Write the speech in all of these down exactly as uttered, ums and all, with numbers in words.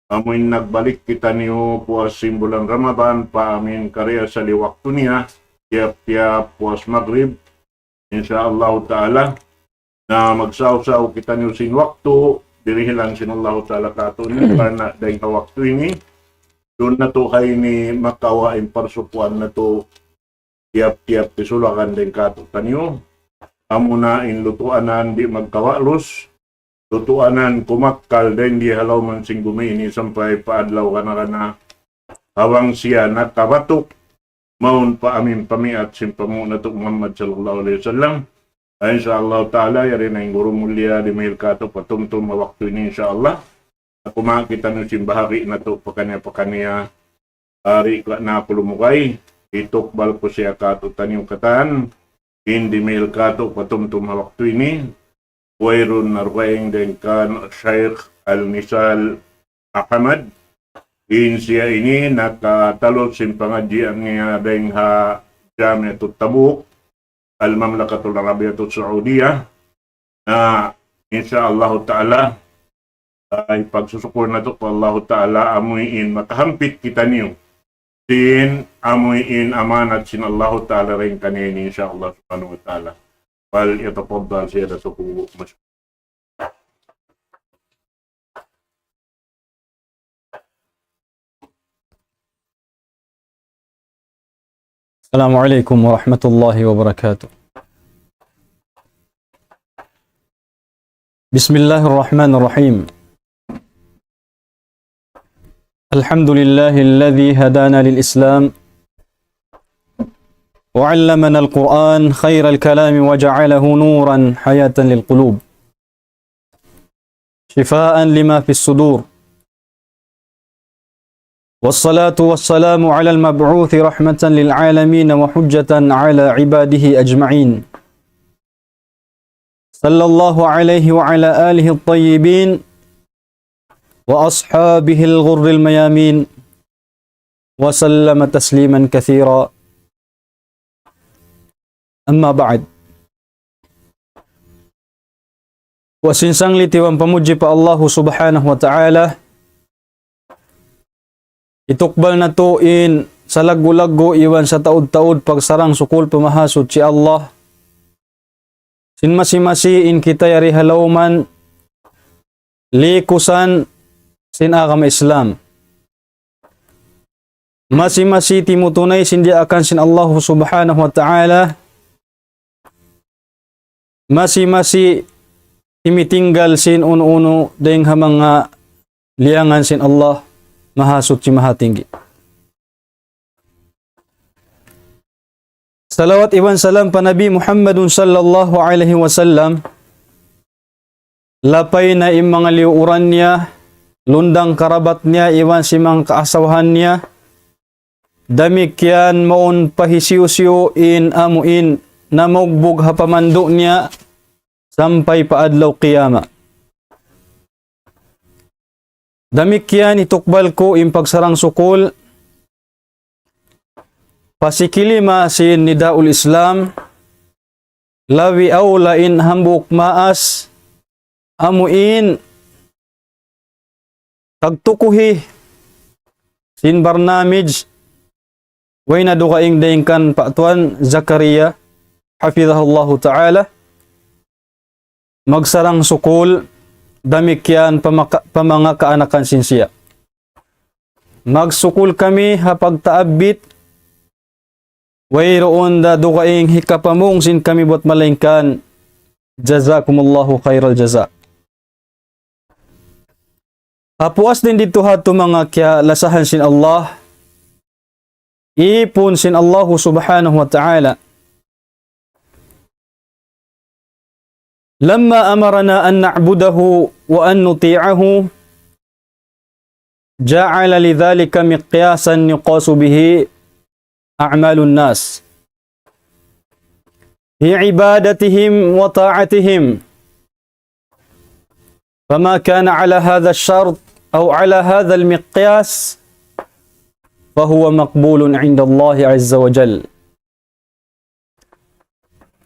Amuin nagbalik kitaniyu puas sin bulan Ramadan, pa amuin kariasali waktu niya, tiyap-tiyap puas Maghrib, insya Allah Ta'ala, na magsawsaw kitaniyu sin waktu, dirihilan sin Allah Ta'ala katu' niya, karna' dayng ha waktu ini, duun natu' ha ini makawa' in parsukuan natu', tiyap-tiyap pisulakan dayng katu' taniyu. Amuna in lutuanan di' magkawalus, lutuanan kumakkal dayng di ha lawm sin gumi ini sampay pa adlaw kana-kana. Hawang siya nakabatuk, mawn pa amuin pamiat sin panghu' natu' Muhammad sallallahu alayhi wasallam. Insya Allah Ta'ala, yari na in guru mulia, dimihil katu' patumtum ha waktu ini, insya Allah. Kumawa' kitaniyu sin bahagi' natu' pakaniya-pakaniya, ari ka na kulumugay, itukbal ku siya katu' taniyu katan, in dimihil katu' patumtum ha waktu ini, wayruun na dugaing dayng kan Shaykh Al-Misal Ahmad, in siya ini nakatalus sin pangadjian niya dayng ha Jamiatut Tabuk, Al-Mamlakatul Arabiyatus Saudiyah. Na, insya Allah Ta'ala, ay pagsusukul natu' pa Allah Ta'ala, amuin makahampit kitaniyu sin amuin amanat sin Allah Ta'ala dayng kaniya ini, insya Allah Subhanahu wa Ta'ala. فليتفضل سيادته مشكورا. السلام عليكم ورحمة الله وبركاته. بسم الله الرحمن الرحيم. الحمد لله الذي هدانا للإسلام وعلمنا القرآن خير الكلام وجعله نورا حياة للقلوب شفاء لما في الصدور. والصلاة والسلام على المبعوث رحمة للعالمين وحجة على عباده أجمعين، صلى الله عليه وعلى آله الطيبين وأصحابه الغر الميامين وسلم تسليما كثيرا. أما بعد. Wa sin sanglit iban pamudji pa Allahu Subhanahu wa Ta'ala, itukbal natu' in salaggu'-laggu' iban sataud-taud pagsarang-sukul pa Mahasuchi Allah. Sin masi-masi in kita yari ha lawm likusan sin agama Islam. Masi-masi timutunay sin diyaakan sin Allahu Subhanahu wa Ta'ala. Masi-masi timitinggal sin unu-unu dayng ha manga liyangan sin Allah Mahasuchi Mahatinggi. Salawat iban salam pa Nabi Muhammadun sallallahu alayhi wasallam, lapay na in manga liyuuran niya, lundang karabat niya, iban sin manga kaasawahan niya, damikkiyan mawn pa hisiyu-siyu in amuin namugbug ha pamandu' niya sampay pa adlaw qiyamah. Damikkiyan itukbal ku in pagsarang-sukul pa sikilima sin Nidaul Islam, labi awla in hambuuk maas, amuin tagtukuhi sin barnamij, way na dugaing dayng kan Pa' Tuan Zakaria, hafidhahullahu ta'ala, magsarang-sukul, damikkiyan pa maka-, pa manga kaanakan sin siya. Magsukul kami ha pagtaabbit, wayruun da dugaing hikapamung sin kami buat malaingkan. Jazakumullahu khairal jaza. Ha puas dayn didtu ha yadtu manga kiyalasahan sin Allah, īpun sin Allahu Subhanahu wa Ta'ala. لما أمرنا أن نعبده وأن نطيعه جعل لذلك مقياسا يقاس به أعمال الناس في عبادتهم وطاعتهم، فما كان على هذا الشرط أو على هذا المقياس فهو مقبول عند الله عز وجل،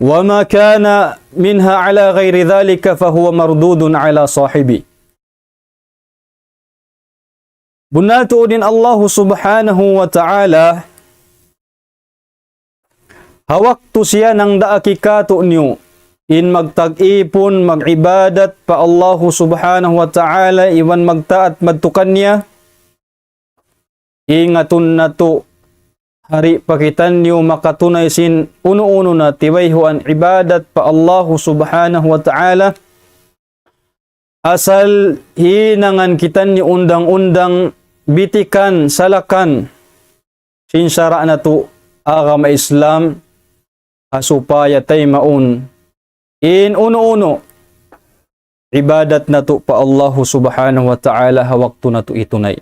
وما كان منها على غير ذلك فهو مردود على صاحبه. Bunnal tuud in Allahu Subhanahu wa Ta'ala, ha waktu siya nangdaak kātu'niyu in magtag-ipun, mag-ibadat pa Allahu Subhanahu wa Ta'ala, iban magtaat madtu kaniya, ingatun natu', di' pa kitaniyu makatunay sin unu-unu na tibayhuan ibadat pa Allahu Subhanahu wa Ta'ala, asal hinangan kitaniyu undang-undang, bitikan, salakan sin sara' natu' agama Islam, ha supaya taymaun in unu-unu ibadat natu' pa Allahu Subhanahu wa Ta'ala ha waktu natu' hitunay.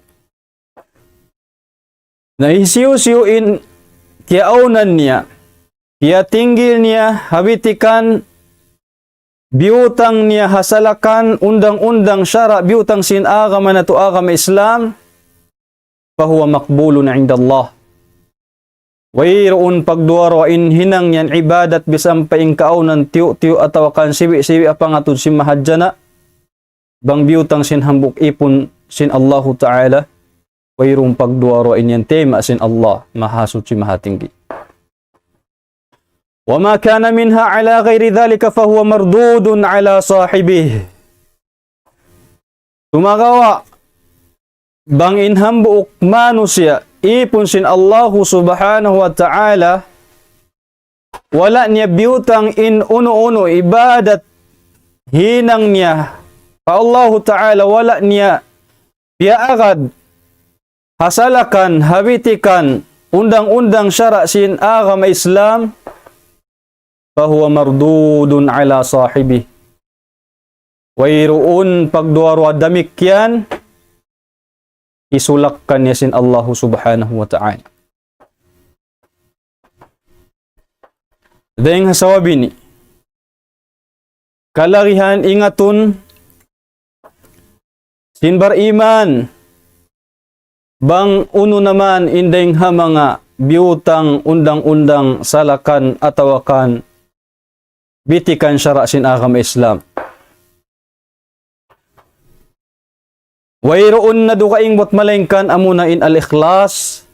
Na hisiyu-siyu in kiyaawnan niya, kiyatinggil niya ha bitikan, biyutang niya ha salakan undang-undang sara' biyutang sin agama natu' agama Islam, فهو مقبول عند الله. Wayruun pagduwa-ruwa in hinang niya ibadat bisan pa in kaawnan tiyu'-tiyu' atawa kan sibi'-sibi' ha pangatud sin Mahajana, bang biyutang sin hambuuk ipun sin Allahu Ta'ala, wayruun pagduwa-ruwa in yan tayma' sin Allah, Mahasuchi, Mahatinggi. وما كان منها على غير ذلك فهو مردود على صاحبه. Sumagawa', bang in hambuuk manusiya', ipun sin Allahu Subhanahu wa Ta'ala, wala' niya biyutang in unu-unu ibadat hinang niya pa Allahu Ta'ala, wala' niya piyaagad ha salakan, ha bitikan, undang-undang sara' sin agama Islam, فهو مردود على صاحبه. Wayruun pagduwa-ruwa damikkiyan, hisulak kaniya sin Allahu Subhanahu wa Ta'ala. Dayng ha sabab ini, kalagihan ingatun sin bariman, bang unu na man in dayng ha manga biyutang undang-undang salakan atawa kan bitikan sara' sin agama Islam. Wayruun na dugaing buat malaingkan amuna in al-ikhlas,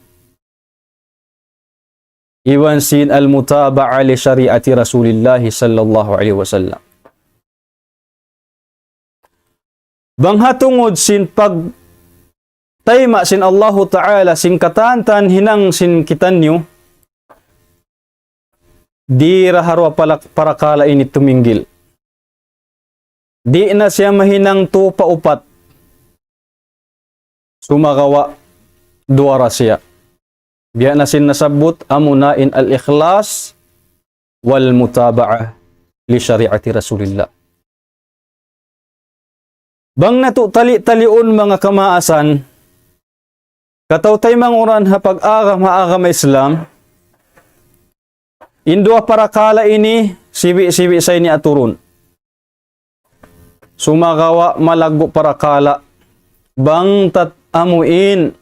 iban sin al-mutaba'a li shari'ati Rasulillahi sallallahu alayhi wasallam. Bang ha tungud sin pagtayma' sin Allahu Ta'ala sin katantan hinang sin kitaniyu, di' da ha duwa palak-, parakala' ini tuminggil. Di' na siya mahinang tu pa upat. Sumagawa' duwa da siya. Biya' na sin nasabbut amuna in al-ikhlas wal-mutaba'a li shari'ati Rasulillah. Bang natu' tali-taliun manga kamaasan, kataw-taymanghuran ha pag-agama, agama Islam, in duwa parakala' ini sibi'-sibi' sa ini aturun. Sumagawa' malaggu' parakala' bang tat amuin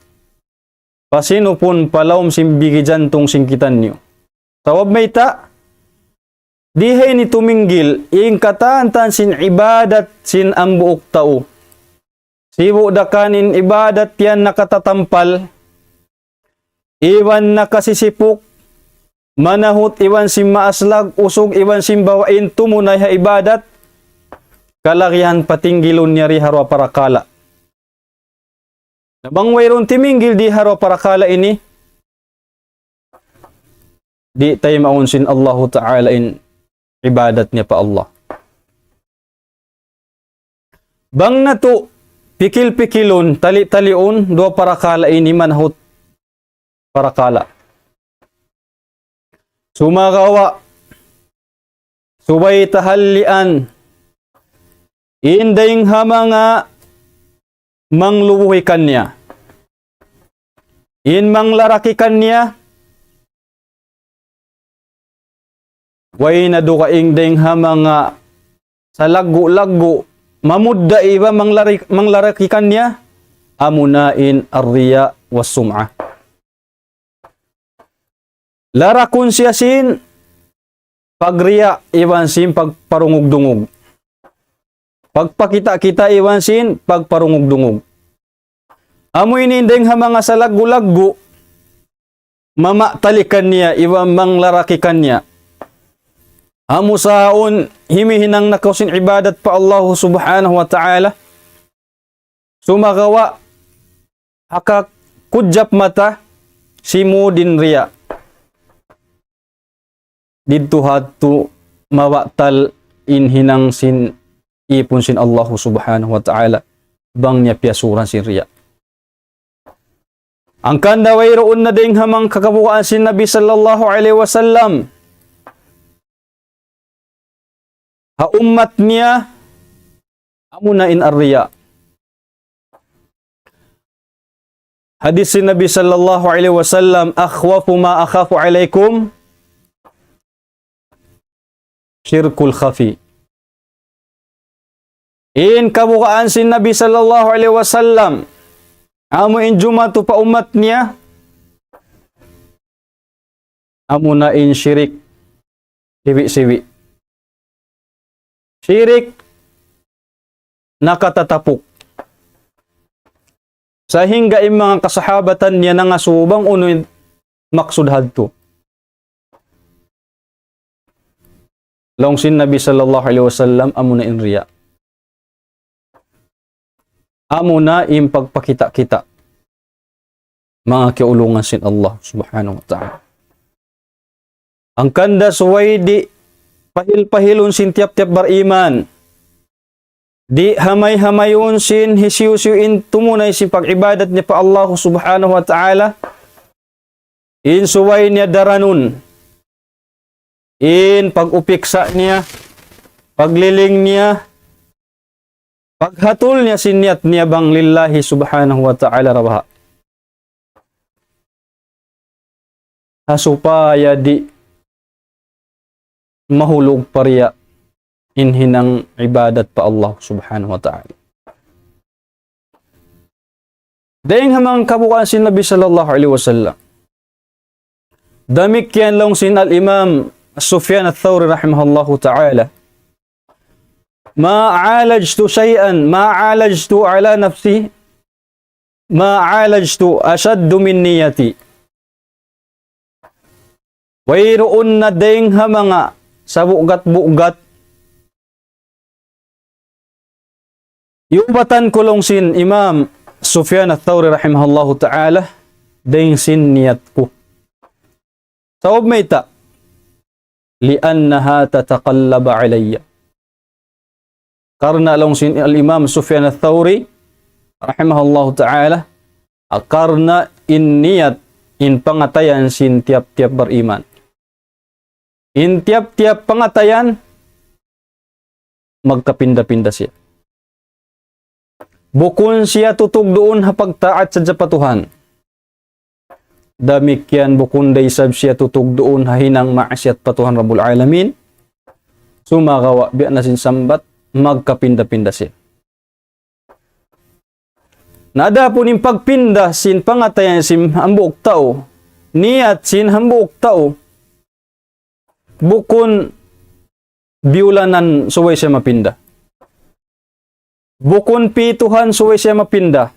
pasinupun pa lawm sin bigi jantung sin kitaniyu. Sabab mayta', di' ha ini tuminggil in katantan sin ibadat sin hambuuk tau. Sibu' da kan in ibadat yan nakatatampal, iban nakasisipuk, manahut iban sin maaslag, usug iban sin bawa' in tumunay ha ibadat, kalagihan patinggilun niya di ha duwa parakala'. Na bang wayruun timinggil di ha duwa parakala' ini, di' taymaun sin Allahu Ta'ala in ibadat niya pa Allah. Bang natu' pikil-pikilun, tali-taliun, duwa parakala' ini manahut parakala'. Sumagawa', subay tahallian, in dayng ha manga manglubuhi kaniya, in manglaraki kaniya, way na dugaing dayng ha manga salaggu'-laggu', mamudda iban manglari-, manglaraki kaniya, amuna in ar-riya was-sum'a. Larakun siya sin pagriya iban sin pagparungug-dungug. Pagpakita'-kita' iban sin pagparungug-dungug. Amu ini dayng ha manga salaggu'-laggu', mamatali kaniya, iban manglaraki kaniya. Amu sa awn himihinang na kaw sin ibadat pa Allah Subhanahu wa Ta'ala. Sumagawa', ha kakujjap mata, simud in riya'. Didtu hadtu mabatal in hinang sin ipun sin Allah Subhanahu wa Ta'ala, bang niya piyasuran sin riya'. Hangkan da wayruun na dayng ha manga kabugaan sin Nabi sallallahu alayhi wasallam ha ummat niya, amuna in ar-riya'. Hadis sin Nabi sallallahu alayhi wasallam, "Akhwafu ma akhafu alaykum shirkul khafi." In kabugaan sin Nabi sallallahu alayhi wasallam, amu in jumatu pa ummat niya, amuna in shirik sibi'-sibi'. Shirik nakatatapuk. Sahingga in manga kasahabatan niya nangasubu bang unu in maksud hadtu. Laung sin Nabi sallallahu alayhi wasallam, amuna in riya'. Amuna in pagpakita'-kita'. Manga kiyaulungan sin Allah Subhanahu wa Ta'ala. Hangkan da subay di' pahil-pahilun sin tiyap-tiyap bariman. Di' hamay-hamayun sin hisiyu-siyu in tumunay sin pag-ibadat niya pa Allah Subhanahu wa Ta'ala. In subay niya daranun. In pag-upiksa' niya, pagliling niya, paghatul niya sin niyat niya bang lillahi subhanahu wa ta'ala ra baha'. Ha supaya di' mahulug pa riya' in hinang ibadat pa Allah subhanahu wa ta'ala. Dayng ha manga kabukaan sin Nabi sallallahu alayhi wasallam. Damikkiyan laung sin Al-Imam Sufyan Ath-Thawri rahimahullahu ta'ala. ما عالجت شيئا، ما عالجت على نفسي، ما عالجت أشد من نيتي. Wayruun na dayng ha manga sabugat-bugat iyubatan ku laung sin Imam Sufyan Ath-Thawri rahimahullahu ta'ala, dayng sin niyat ku. Sabab mayta'? لأنها تتقلب علي. Karna' laung sin Al-Imam Sufyan Ath-Thawri rahimahullahu ta'ala, karna' in niyat in pangatayan sin tiyap-tiyap bariman. In tiyap-tiyap pangatayan, magkapinda-pinda siya. Bukun siya tutug duun ha pagtaat sadja pa Tuhan. Damikkiyan bukun da isab siya tutug duun ha hinang maasiyat pa Tuhan Rabbul Alamin. Sumagawa' biya' na sin sambat, magkapinda-pinda siya. Na adapun in pagpinda sin pangatayan sin hambuuk tau, niyat sin hambuuk tau, bukun biyulanan subay siya mapinda. Bukun pituhan subay siya mapinda.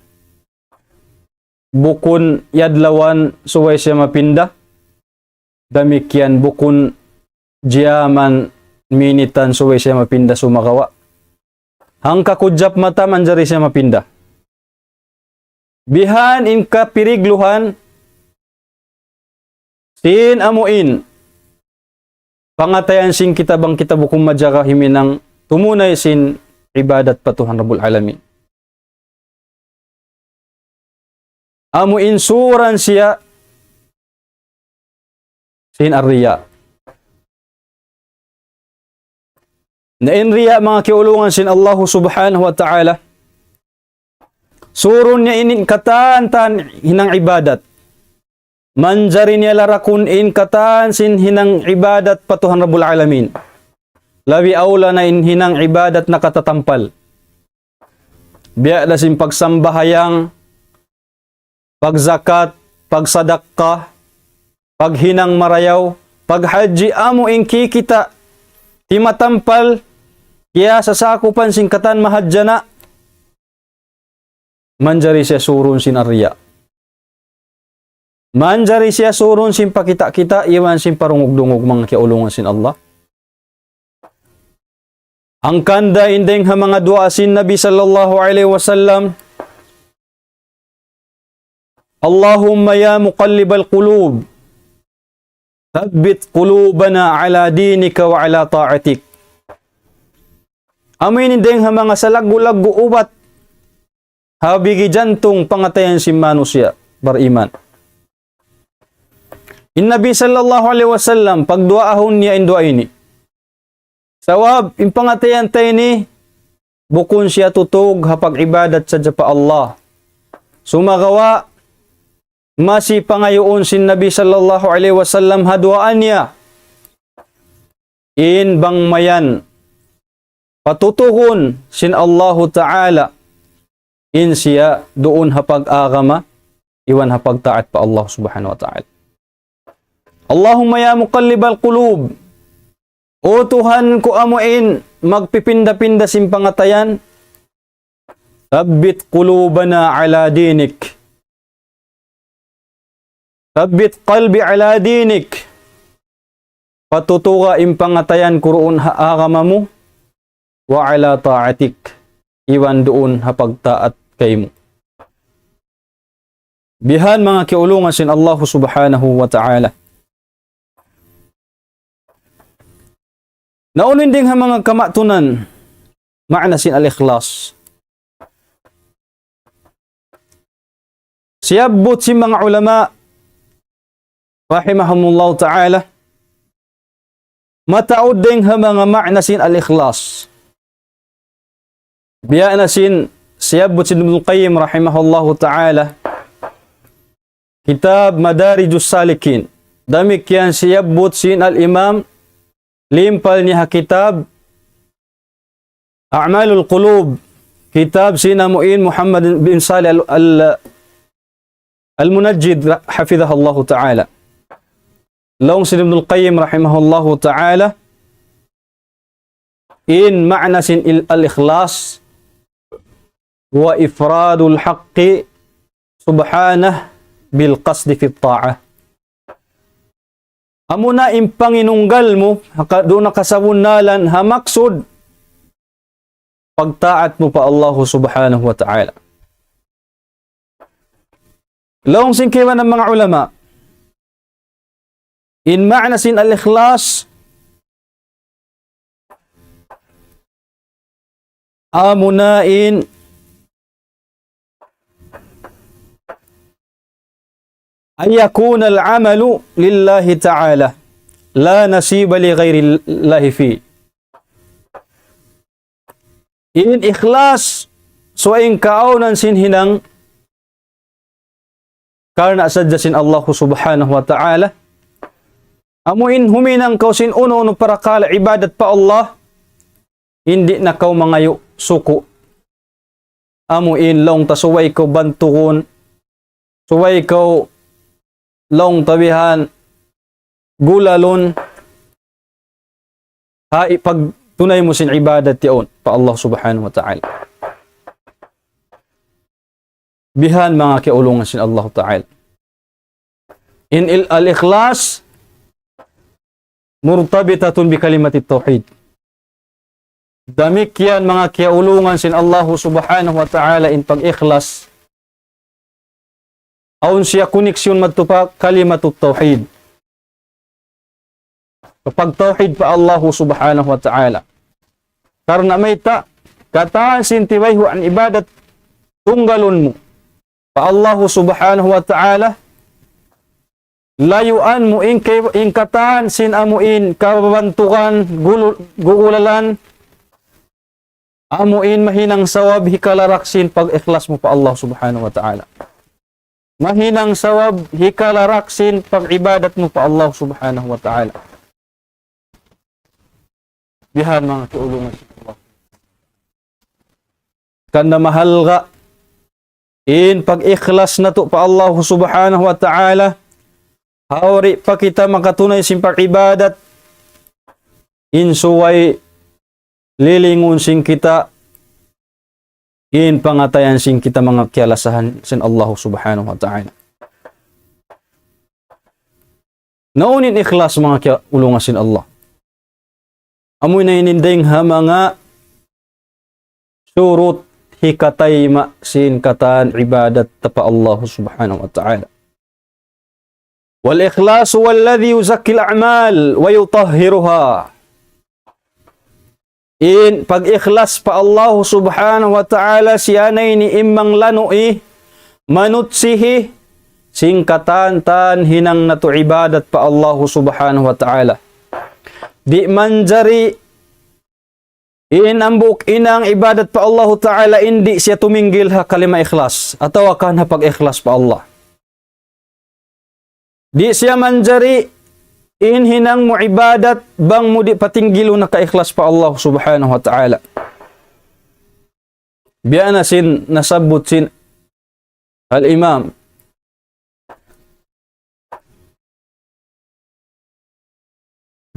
Bukun yadlawan subay siya mapinda. Damikkiyan bukun jiyaman minitan subay siya mapinda sumagawa'. Hangka kujap mata manjari siya mapinda. Bihan in kapirigluhan sin amu in pangatayan sin kita bang kita bukun majaga himinang tumunay sin ibadat pa Tuhan Rabbul Alamin. Amu in suran siya sin ar-riya. Na in riya manga kiyaulungan sin Allahu subhanahu wa ta'ala. Surun niya ini katan-katan hinang ibadat. Manjari niya larakun in katan sin hinang ibadat pa Tuhan Rabbul Alamin. Labi awla na in hinang ibadat nakatatampal. Biya' da sin pagsambahayang, pagzakat, pagsadakka, paghinang marayaw, paghajji amu in kikita' timatampal, kiyasasakupan sin katan mahadjana'. manjari siya surun sin riya. Manjari siya surun sin pakita'-kita' iban sin parungug-dungug, manga kiyaulungan sin Allah. Hangkan da in dayng ha manga duwaa sin Nabi sallallahu alayhi wasallam, اللهم يا مقلب القلوب ثبت قلوبنا على دينك وعلى طاعتك. Amu ini in dayng ha manga salaggu'-laggu' ubat ha bigi jantung pangatayan sin manusiya' bariman. In Nabi sallallahu alayhi wasallam, pagduwaahun niya in duwaa ini. Sabab, in pangatayan ta ini, bukun siya tutug ha pag-ibadat sadja pa Allah. Sumagawa', masi pangayuun sin Nabi sallallahu alayhi wasallam ha duwaa niya. In bang mayan patutugun sin Allahu Ta'ala in siya duun ha pag-agama iban ha pagtaat pa Allah Subhanahu wa Ta'ala. اللهم يا مقلب القلوب, O Tuhan ku amu in magpipinda-pinda sin pangatayan, ثبت قلوبنا على دينك. ثبت قلبي على دينك. Patutuga in pangatayan ku duun ha agama mu, وعلى طاعتك, iban duun ha pagtaat kaymu. Bihan manga kiyaulungan sin Allah Subhanahu wa Ta'ala. Na unu in dayng ha manga kamatunan, maana sin al-ikhlas. Siyabbut sin manga ulama, rahimahumullahu ta'ala, mataud dayng ha manga maana sin al-ikhlas. Biya' na sin siyabbut sin Ibnul Qayyim rahimahullahu ta'ala, kitab Madarijus Salikin. Damikkiyan siyabbut sin al-Imam, limpal niya ha kitab A'malul Qulub, kitab sin amu in Muhammad bin Salih al-, al-, Al-Munajjid, hafidhahullahu ta'ala. Laung sin Ibnul Qayyim rahimahullahu ta'ala, in maana sin il-, al-ikhlas, هو إفراد الحق سبحانه بالقصد في الطاعة. Amuna in panginunggal mu, ha ka-, duun ha kasabunnalan, ha maksud, pagtaat mu pa Allahu Subhanahu wa Ta'ala. Laung sin kaibanan manga ulama, in maana sin al-ikhlas, amuna in أن يكون العمل لله تعالى لا نصيب لغير الله فيه. In ikhlas, subay in kaawnan sin hinang karna' sadja sin Allahu Subhanahu wa Ta'ala. Amu in huminang kaw sin unu-unu parakala' ibadat pa Allah, di' na kaw mangayu' suku'. Amu in laung ta subay kaw bantugun, subay kaw laung ta bihan gulalun, ha pagtunay mu sin ibadat yaun pa Allah Subhanahu wa Ta'ala. Bihan manga kiyaulungan sin Allah Ta'ala. In il-, al-ikhlas مرتبطة بكلمة التوحيد. Damikkiyan manga kiyaulungan sin Allahu Subhanahu wa Ta'ala in pag-ikhlas. Awn siya koneksyon madtu pa kalimatut tawhid. Pagtawhid pa Allahu Subhanahu wa Ta'ala. Karna' mayta', katan sin tibayhuan ibadat tunggalun mu pa Allahu Subhanahu wa Ta'ala, layuan mu in kay-, in katan sin amu in kabantugan gulu-, gugulalan, amu in mahinang sabab hikalarak sin pag-ikhlas mu pa Allah Subhanahu wa Ta'ala. Mahinang sabab hikalarak sin pag-ibadat mu pa Allah Subhanahu wa Ta'ala. Bihan manga kiyaulungan sin Allah. Karna' mahalga' in pag-ikhlas natu' pa Allah Subhanahu wa Ta'ala, hawri pa kita makatunay sin pag-ibadat, in subay lilingun sin kita in pangatayan sin kita manga kiyalasahan sin Allah Subhanahu wa Ta'ala. Na unu in ikhlas manga kiyaulungan sin Allah? Amu na ini in dayng ha manga surut hikatayma' sin katan ibadat ta pa Allah Subhanahu wa Ta'ala. والإخلاص هو الذي يزكي الأعمال ويطهرها. In pag-ikhlas pa Allah Subhanahu wa Ta'ala, siya na ini in manglanu' hi, manutsihi, sin katan-katan hinang natu' ibadat pa Allah Subhanahu wa Ta'ala. Di' manjari in hambuuk hinang ibadat pa Allah Ta'ala, in di' siya tuminggil ha kalima ikhlas, atawa kan ha pag-ikhlas pa Allah. Di' siya manjari in hinang mu ibadat bang mu di' patinggilun ha kaikhlas pa Allah Subhanahu wa Ta'ala. Biya' na sin nasabbut sin Al-Imam.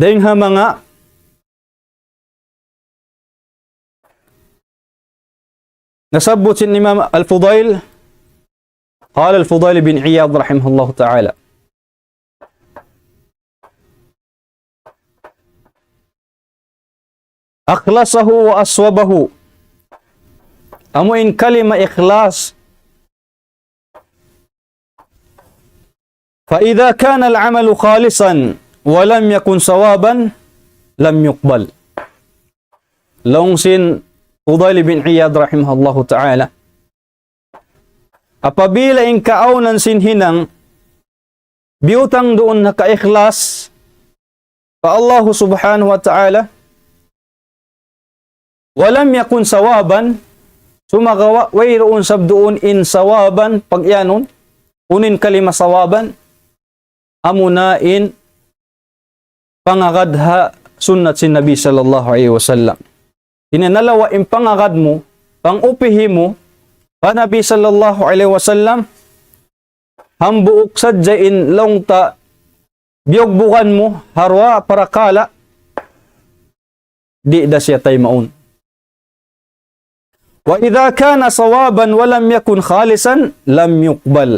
Dayng ha manga nasabbut sin Imam Al-Fudail, قال الفضيل بن عياض رحمه الله تعالى: أخلصه وأصوبه. Amu in kalima ikhlas, فإذا كان العمل خالصا ولم يكن صوابا لم يقبل. Laung sin Fudail bin Iyad rahimahullahu ta'ala, apabila in kaawnan sin hinang biyutang duun ha kaikhlas pa Allah Subhanahu wa Ta'ala, ولم يكن صوابا, sumagawa' wayruun sab duun in sawaban, pag-iyanun, unu in kalima sawaban, amuna in pangagad ha sunnat sin Nabi sallallahu alayhi wasallam. Ini nalawa' in pangagad mu, pang-upihi mu, pa Nabi sallallahu alayhi wasallam, hambuuk sadja in laung ta biyugbugan mu ha duwa parakala', di' da siya taymaun. وإذا كان صوابا ولم يكن خالصا لم يقبل.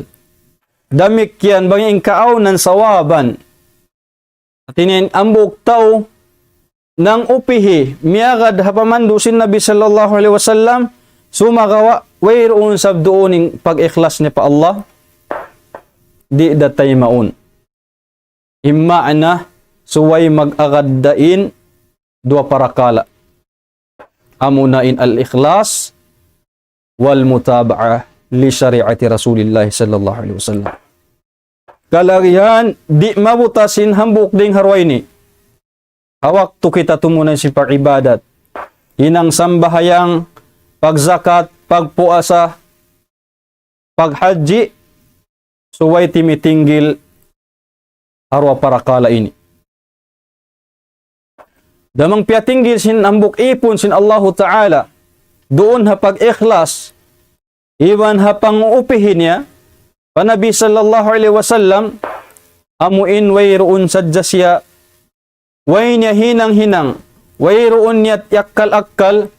Damikkiyan bang in kaawnan sawaban. Hati niya in hambuuk tau nang-upihi, miyagad ha pamandu' sin Nabi sallallahu alayhi wasallam, sumagawa' wayruun sab duun in pag-ikhlas niya pa Allah, di' da taymaun. In maana, subay mag-agad da in duwa parakala'. Amuna in al-ikhlas wal mutaba'ah li shari'ati Rasulillah sallallahu alayhi wasallam. Kalagihan, di' mabutas in hambuuk dayng ha duwa ini ha waktu kita tumunayan sin pag-ibadat. Hinang sambahayang, pagzakat, pagpuasa, paghajji, subay timitinggil ha duwa parakala' ini. Damang piyatinggil sin hambuuk īpun sin Allahu Ta'ala, duun ha pag-ikhlas, iban ha pang-upihi niya pa Nabi sallallahu alayhi wasallam, amu in wayruun sadja siya, way niya hinang-hinang, wayruun niya yakkal-akkal,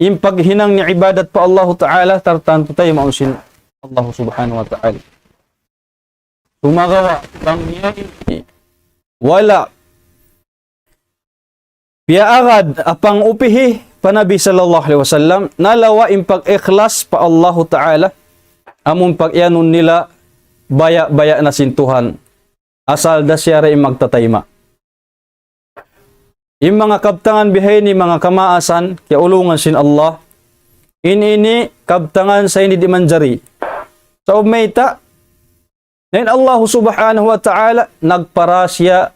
in paghinang niya ibadat pa Allahu Ta'ala, tartantu taymaun sin Allah Subhanahu wa Ta'ala. Sumagawa', bang niya ini wala' piyaagad ha pang-upihi pa Nabi sallallahu alayhi wasallam, nalawa' in pag-ikhlas pa Allahu Ta'ala, amun pag-iyanun nila baya'-baya' na sin Tuhan, asal da siya da in magtatayma'. In manga kabtangan bihaini, manga kamaasan, kiyaulungan sin Allah, in ini kabtangan sa ini di' manjari. Sabab mayta', na in Allah Subhanahu wa Ta'ala nagpara siya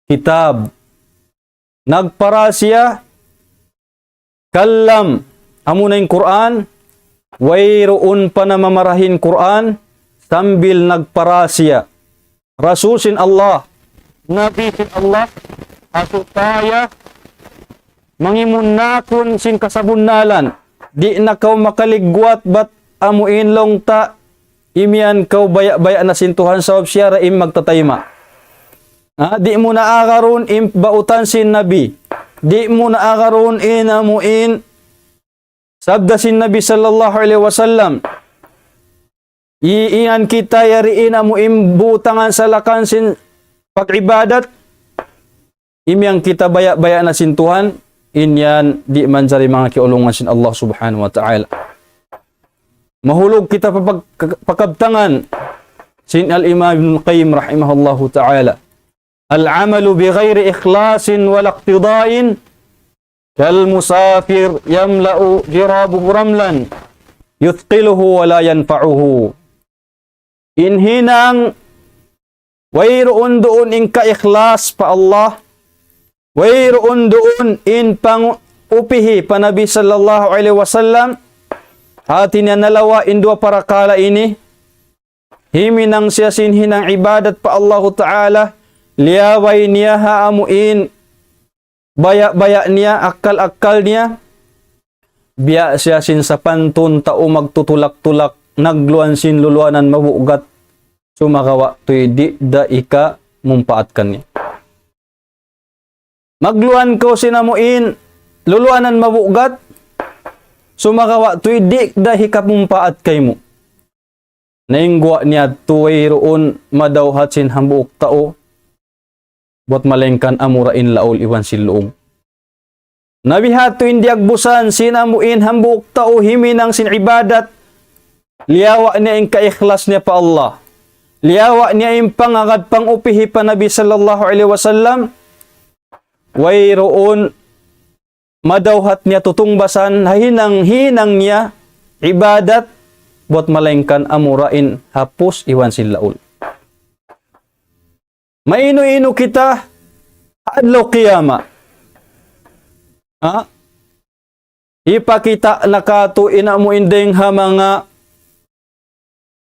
kitab. Nagpara siya kalam, amuna in Qur'an, wayruun pa namamarahi in Qur'an, sambil nagpara siya Rasul sin Allah, Nabi sin Allah, ha supaya mangimunnakun sin kasabunnalan, di' na kaw makaligwat bat amu in laung ta, imiyan kaw baya'-baya' na sin Tuhan sabab siya da in magtatayma'. Ha, di' mu na agarun in bautan sin Nabi. Di' mu na agarun in amu in Sabda sin Nabi sallallahu alayhi wasallam, iingan kita yari in amu in butangan salakan sin pag-ibadat, imiyan kita baya'-baya' na sin Tuhan, in yan di' manjari manga kiyaulungan sin Allah subhanahu wa ta'ala. Mahulug kita pa pag-, pakabtangan sin Al-Imam Ibn Qayyim rahimahullahu ta'ala. العمل بغير إخلاص ولا اقتضاء كالمسافر يملأ جرابه رملا يثقله ولا ينفعه. In hinang wayruun duun in kaikhlas pa Allah, wayruun duun in pangupihi pa Nabi sallallahu alayhi wasallam, hati niya nalawa' in duwa parakala' ini, himinang siya sin hinang ibadat pa Allahu Ta'ala, liyabay niya ha amu in baya'-baya' niya, akkal-akkal niya, biya' siya sin sapantun tau magtutulak-tulak, nagluwan sin luluwanan mabugat, sumagawa' tuy di' da hikamumpaat kaniya. Magluwan kaw sin amu in luluwanan mabugat, sumagawa' tuy di' da hikamumpaat kaymu. Na in guwa' niya tu wayruun madawhat sin hambuuk tau, buwat malayngkan amura in laul iban sin luung. Na biha' tu in diyagbusan sin amu in hambuuk tau himinang sin ibadat, liyawa' niya in kaikhlas niya pa Allah. Liyawa' niya in pangagad pangupihi pa Nabi sallallahu alayhi wasallam, wayruun madawhat niya tutungbasan ha hinang-hinang niya ibadat, buwat malayngkan amura in hapus iban sin laul. Mainu-inu kita ha adlaw qiyamah. Ha? Hipakita' na katu' in amu in dayng ha manga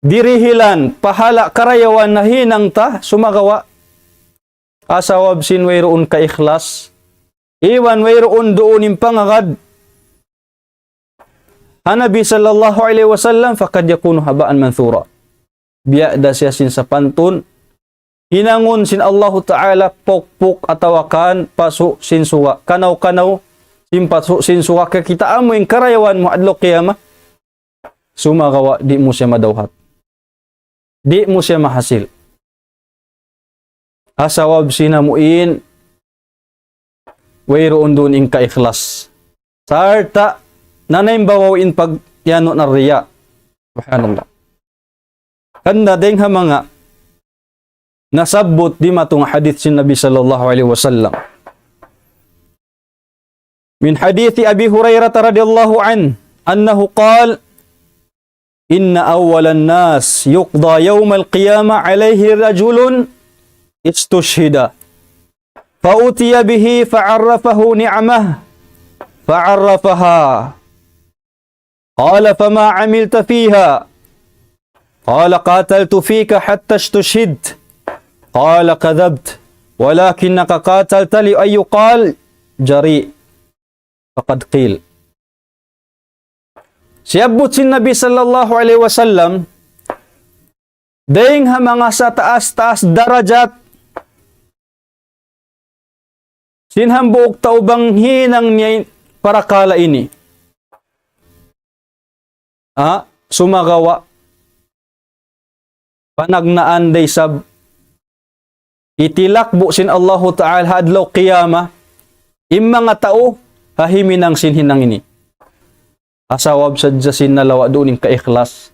dirihilan, pahala' karayawan nahinang ta, sumagawa'. Asawab sin wayruun kaikhlas. Iban wayruun duun in pangagad ha Nabi sallallahu alayhi wasallam, فقد يكون هباء منثورا. Biya' da siya sin sapantun hinangun sin Allahu Ta'ala pukpuk atawa kan pasu' sin suga'. Kanaw-kanaw sin pasu' sin suga', kaya kita' amu in karayawan mu adlaw qiyamah. Sumagawa' di' mu siya madawhat. Di' mu siya mahasil. Asawab sin amu in wayruun duun in kaikhlas. Sarta' nanaimbawaw in pag-, yanu na riya. Subhanallah. Hangkan dayng ha manga nasabbut dimatung hadith sin Nabi sallallahu alayhi wasallam. من حديث أبي هريرة رضي الله عنه أنه قال: إن أول الناس يقضى يوم القيامة عليه رجل استشهد، فأتي به فعرفه نعمه فعرفها، قال: فما عملت فيها؟ قال: قاتلت فيك حتى استشهدت. قال: كذبت، ولكنك قاتلت لأن يقال جريء. فقد قيل. Siyabbut sin Nabi sallallahu alayhi wasallam, dayng ha manga sataas-taas darajat sin hambuuk tau bang hinang niya in parakala' ini. Ha? Sumagawa' panagnaan da isab hitilakbu' sin Allahu Ta'ala ha adlaw qiyamah in manga tau ha himinang sin hinang ini. Asawab sadja sin nalawa' duun in kaikhlas.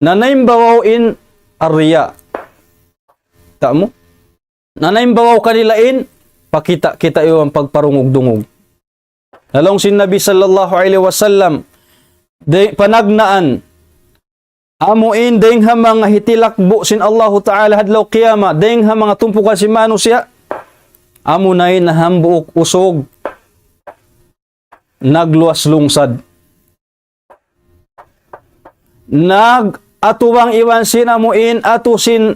Nanaimbawaw in arriya. Tamu? Nanaimbawaw kanila in pakita'-kita' iban pagparungug-dungug. Laung sin Nabi sallallahu alayhi wasallam, dayng panagnaan, amu in dayng ha manga hitilakbu' sin Allahu Ta'ala ha adlaw qiyamah, dayng ha manga tumpukan sin manusiya', amu na in hambuuk usug nagluwas lungsad. Nag-atubang iban sin amu in atu sin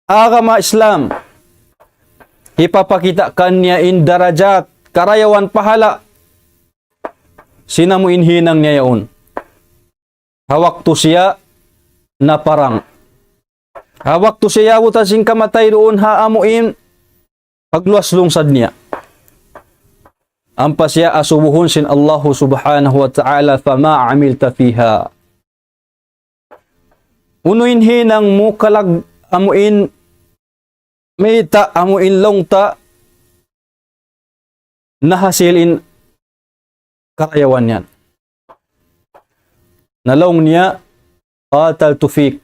agama Islam. Hipapakita' kaniya in darajat, karayawan, pahala' sin amu in hinang niya yaun. Ha waktu siya naparang. Ha waktu siya yabutan sin kamatay duun ha amu in pagluwas lungsad niya. Ampa siya asubuhun sin Allahu subhanahu wa ta'ala, فما عملت فيها. Unu in hinang mu kalag amu in mayta' amu in laung ta nahasil in karayawan yan. Na laung niya, قاتلت فيك.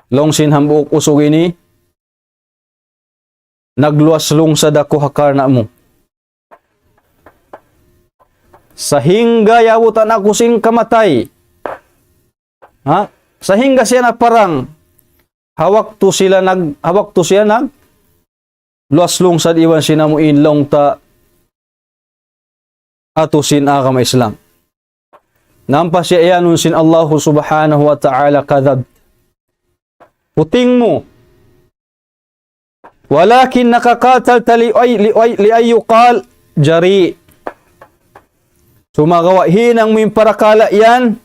Laung sin hambuuk usug ini, nagluwas lungsad aku ha karna' mu. Sahingga yabutan aku sin kamatay. Ha? Sahingga siya naparang. Ha waktu sila nag-, ha waktu siya nag-, luwas lungsad iban sin amu in laung ta atu sin agama Islam. Na ampa siya iyanun sin Allahu subhanahu wa ta'ala, كذبت. Puting mu. ولكنك قاتلت لأي، لأي، لأن يقال جريء. Sumagawa' hinang mu in parakala' yan,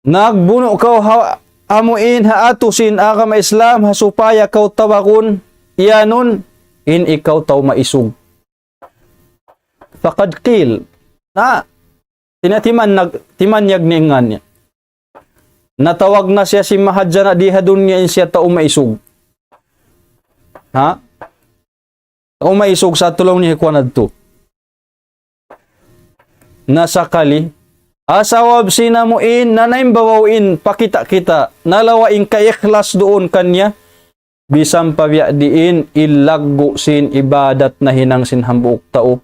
nagbunu' kaw ha, amu in ha atu sin agama Islam, ha supaya kaw tawagun, iyanun, in ikaw tau maisug. فقد قيل. Na, tina-, timanyag, timanyag niya in ngan niya. Natawag na siya sin mahadjana' di ha dunya in siya tau maisug. Ha? Tau maisug sa tulung niya kuwan adtu. Na sakali, asawab sin amu in, na naimbawaw in, pakita'-kita', nalawa' in kaikhlas duun kaniya, bisan pa biya' diin, in laggu' sin ibadat nahinang sin hambuuk tau.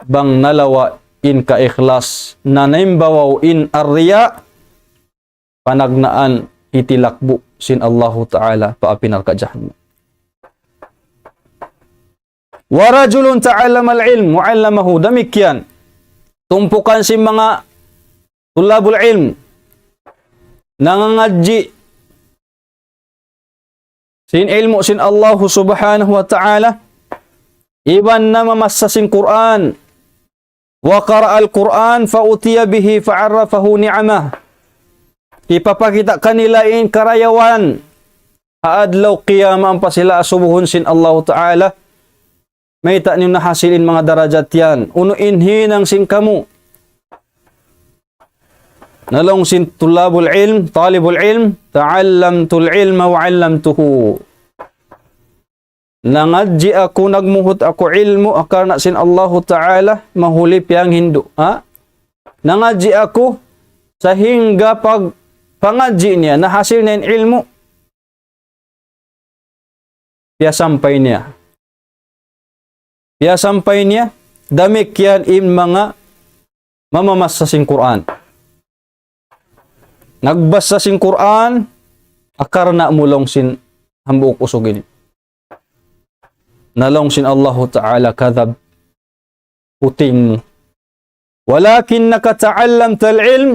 Bang nalawa' in kaikhlas, na naimbawaw in الرياء, panagnaan hitilakbu' sin Allahu Ta'ala pa api narka' jahannam. ورجل تعلم العلم وعلمه. Damikkiyan. Tumpukan sin manga tulabul ilm. Nangangadji' sin ilmu' sin Allahu Subhanahu wa Ta'ala. Iban namamassa sin Qur'an. وقرأ القرآن فأتي به فعرفه نعمه. Hipapakita' kanila in karayawan. Ha adlaw qiyamah ampa sila asubuhun sin Allahu Ta'ala. Mayta' niyu nahasil in manga darajat yan. Unu in hinang sin kamu. Na laung sin tulabul ilm, talibul ilm, تعلمت العلم وعلمته. Nangadji' aku, nagmuhut aku ilmu', akarna' sin Allahu Ta'ala, mahuli piyanghindu'. Ha? Nangadji' aku, sahingga pag-, pangadji' niya, nahasil niya in ilmu', piyasampay niya. Piyasampay niya, damikkiyan in manga mamamassa sin Qur'an. Nagbassa sin Qur'an, akarna' mu laung sin hambuuk usug ini. Na laung sin Allahu Ta'ala, كذبت. Puting mu. ولكنك تعلمت العلم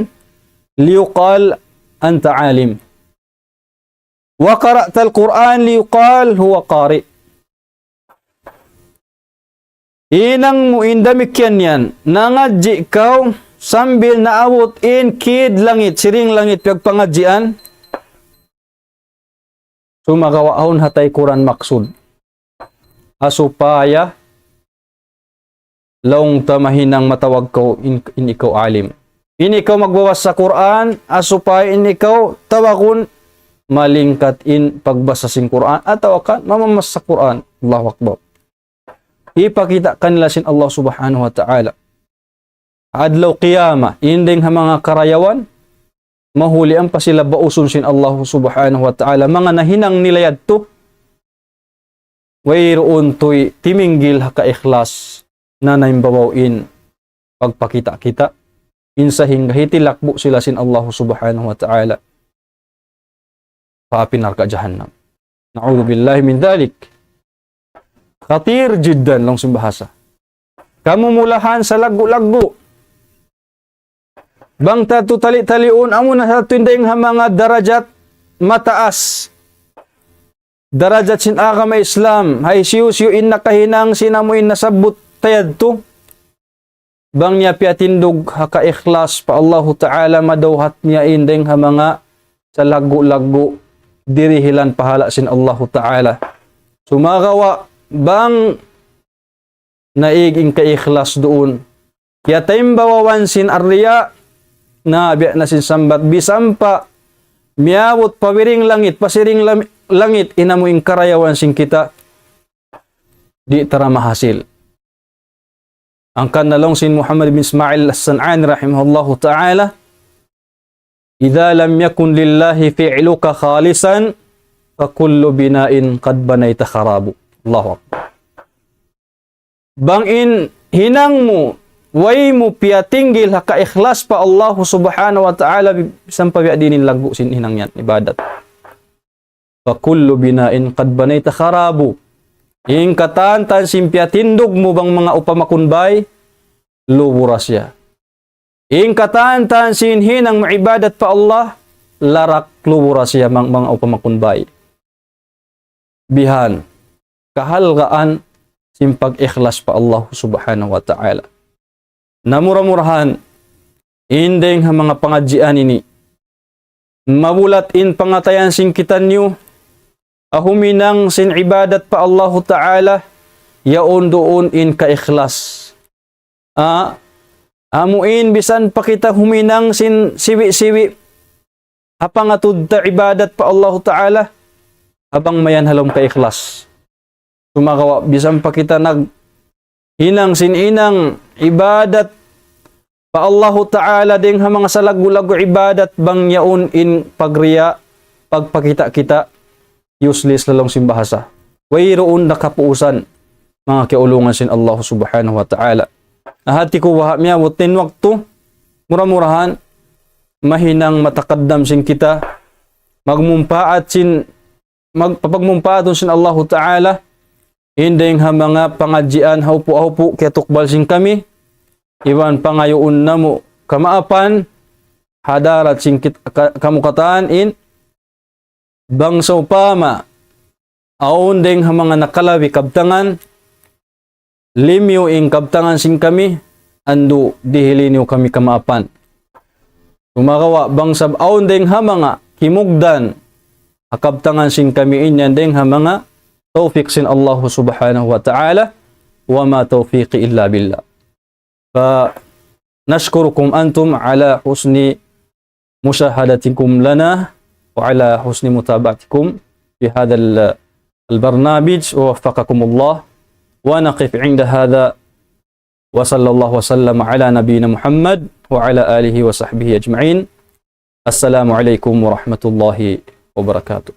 ليقال أنت عالم. وقرأت القرآن ليقال هو قارئ. Hinang mu in damikkiyan yan, nangadji' kaw sambil naabut in kid langit, siring langit piyagpangadjian, sumagawa' awn ha taykuran maksud. Ha supaya laung ta mahinang matawag kaw in, in ikaw alim. In ikaw magbabasa Qur'an, ha supaya in ikaw tawagun malingkat in pagbasa sin Qur'an, atawa kan mamamassa Qur'an. Allahu Akbar. Hipakita' kanila sin Allah Subhanahu wa Ta'ala. Adlaw qiyamah, in dayng ha manga karayawan, mahuli ampa sila bausun sin Allah Subhanahu wa Ta'ala. Manga nahinang nila yadtu, wayruun tuy timinggil ha kaikhlas na naimbabaw in pagpakita'-kita', in sahingga hitilakbu' sila sin Allah Subhanahu wa Ta'ala pa api narka' jahannam. نعوذ بالله من ذلك. خطير جدا, laung sin bahasa. Kamumulahan salaggu'-laggu'. Bang ta tuud tali-taliun, amu na sa tuud in dayng ha manga darajat mataas. Darajat sin agama Islam, ha hisiyu-siyu in nakahinang sin amu in nasabbut ta yadtu. Bang niya piyatindug ha kaikhlas pa Allahu Ta'ala, madawhat niya in dayng ha manga salaggu'-laggu' dirihilan pahala' sin Allahu Ta'ala. Sumagawa' bang naig in kaikhlas duun. Kiyataimbawawan sin ar-riya, na biya' na sin sambat, bisan pa miyabut pa biring langit, pa siring lam-, langit, in amu in karayawan sin kita, di' ta da mahasil. Hangkan laung sin Muhammad bin Ismail As-San'ani rahimahullahu ta'ala, إذا لم يكن لله فعلك خالصا فكل بناء قد بنيت خراب. Allahu Akbar. Bang in hinang mu, way mu piyatinggil ha kaikhlas pa Allah Subhanahu wa Ta'ala, bisan pa biya' diin in laggu' sin hinang yan, ibadat. فكل بناء قد بنيت خراب. In katan-katan sin piyatindug mu bang manga upamakun bay, lubu da siya. In katan-katan sin hinang mu ibadat pa Allah, larak, lubu da siya bang manga upamakun bay. Bihan, kahalgaan sin pag-ikhlas pa Allah Subhanahu wa Ta'ala. Na mura-murahan, in dayng ha manga pangadjian ini, mabulat in pangatayan sin kitaniyu, ha huminang sin ibadat pa Allahu Ta'ala, yaun duun in kaikhlas. Ah, amu in bisan pa kita huminang sin siwi'-siwi', ha pangatud ta ibadat pa Allahu Ta'ala, ha bang mayan ha lawm kaikhlas. Sumagawa', bisan pa kita naghinang sin hinang ibadat pa Allahu Ta'ala dayng ha manga salaggu'-laggu' ibadat, bang yaun in pagriya, pagpakita'-kita', useless laung sin bahasa. Wayruun da kapuusan, manga kiyaulungan sin Allah Subhanahu wa Ta'ala. Na hati ku baha' miyabut in waktu, mura-murahan, mahinang matakaddam sin kita, magmumpaat sin, mag-, papagmumpaatun sin Allahu Ta'ala, in dayng ha manga pangadjian ha upu'-upu' kiyatukbal sin kami, iban pangayuun namu' kamaapan, ha hadarat sin kit-, ka-, kamu katan in, bang sawpama, awn dayng ha manga nakalabi kabtangan, limiyu in kabtangan sin kami, andu' dihili niyu kami kamaapan. Sumagawa' bang sab awn dayng ha manga kimugdan, ha kabtangan sin kami in yan dayng ha manga tawfik sin Allah Subhanahu wa Ta'ala, وما توفيقي إلا بالله. فنشكركم أنتم على حسن مشاهدتكم لنا وعلى حسن متابعتكم في هذا ال-، البرنامج، ووفقكم الله. ونقف عند هذا، وصلى الله وسلم على نبينا محمد وعلى آله وصحبه أجمعين. السلام عليكم ورحمة الله وبركاته.